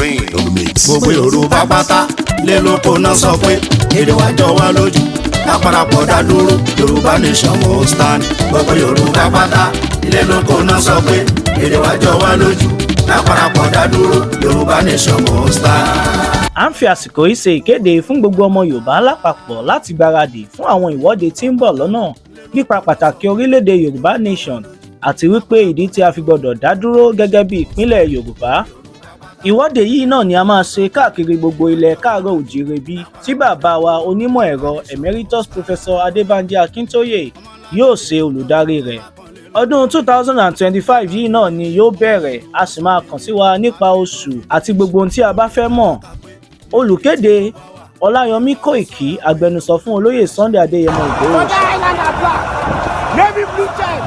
Rain on the mix. Gbogbo Yorùbá pátá lé lóko náà sọ pé èdè wa jọ wá lójú, láparapọ̀ dá dúró, Yorùbá nation must stand. Gbogbo Yorùbá pátá ilé lóko náà sọ pé èdè wa jọ wá lójú, láparapọ̀ dá dúró, Yorùbá nation must stand. À ń fi àsìkò yìí ṣe ìkéde fún gbogbo ọmọ Yorùbá lápapọ̀ láti gbáradì fún àwọn ìwọ́de tí ń bọ̀ lọ́nà nípa pàtàkì orílẹ̀-èdè Yorùbá nation àti wípé ìdí tí a fi gbọ́dọ̀ dá dúró gẹ́gẹ́ bí ìpínlẹ̀ Yorùbá. Ìwọ́de yìí náà ni a máa ṣe káàkiri gbogbo ilẹ̀ káàárọ̀ oòjíire bí tí bàbá wa onímọ̀ ẹ̀rọ Emeritus Professor Adébánjí Akíntóyè yóò ṣe olùdarí rẹ̀. Ọdún 2025 yìí náà ni yóò bẹ̀rẹ̀, a sì máa kàn sí wa nípa oṣù àti gbogbo ohun tí a bá fẹ́ mọ̀. Olùkéde: Ọláyọmí Kóìkí, agbẹnusọ fún Olóyè Sunday Adéyẹmọ Ìgbòho. Father Islander black, navy blue check.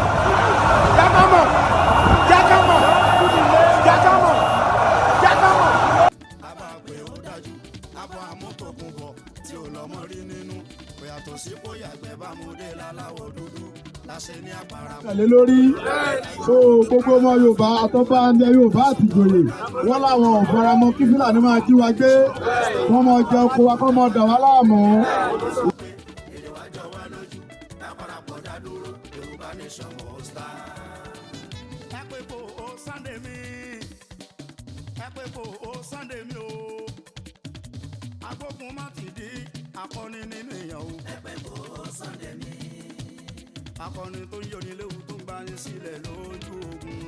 Jagamo, Jagamo, Jagamo, Jagamo. Abàpẹ̀ ó dájú abọ́ amútòkùnbọ̀ tí ò lọ́mọ rí nínú kò yàtọ̀ sí kó yàgbẹ́ bá mú dé láláwọ̀ dúdú láṣẹ ní àpárá. Tẹ̀lé lórí so gbogbo ọmọ Yorùbá, àtọ́ba ilẹ̀ Yorùbá àtìjòyè, wọ́n láwọn ò faramọ́ kí Fúlàní máa jí wa gbé, wọ́n máa jẹ oko wa, kọ́ máa dà wá láàmú. Èdè wa jọ wá lójú, láparapọ̀ dá dúró, Yorùbá nation must stand. Ẹ pé kó o Sunday mi, ẹ pé kó o Sunday mi o, agbógun má ti di akọni nínú èèyàn o. Ẹ pé kó o Sunday mi, akọni tó ń yọni léwu, tó ń gbani sílẹ̀ lójú ogun.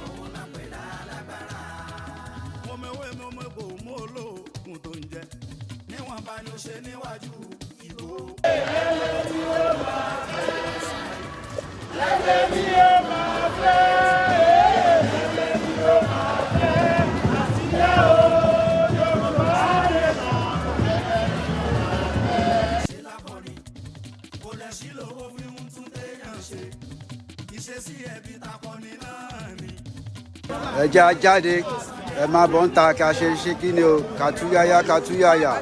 Òun náà pè lálágbára. Mo mewé, mo mẹ́kò, mo olóògùn tó ń jẹ níwọ̀n bá ní ó ṣe níwájú ìbò. Lẹ́lẹ́ mi ó máa fẹ́, lẹ́lẹ́ mi ó máa fẹ́, àtijọ́ o, Yorùbá lè máa. Ṣe lákọni kò lẹ̀ sí lówó fi ń tún téèyàn ṣe ìṣesí ẹbí takọni náà ni. Ẹ jẹ́ á jáde, ẹ máa bọ̀ ń ta ká ṣe ṣe kí ni o, ká túyáyá, ká túyáyà.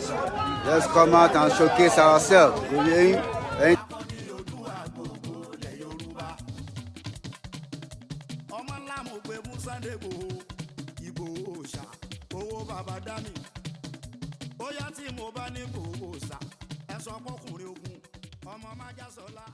Let's come out and showcase ourselves. Kò yẹ yín ẹ̀yin. Akọni Oòduà gbogbo ilẹ̀ Yorùbá, ọmọ ńlá mo gbé fún Sunday Igboho, Ìgbòho òòṣà, owó bàbá dami. Bóyá tí mo bá ní Ìgbòho òòṣà, ẹ sọ pọkùnrin ogun ọmọ májàsọlá.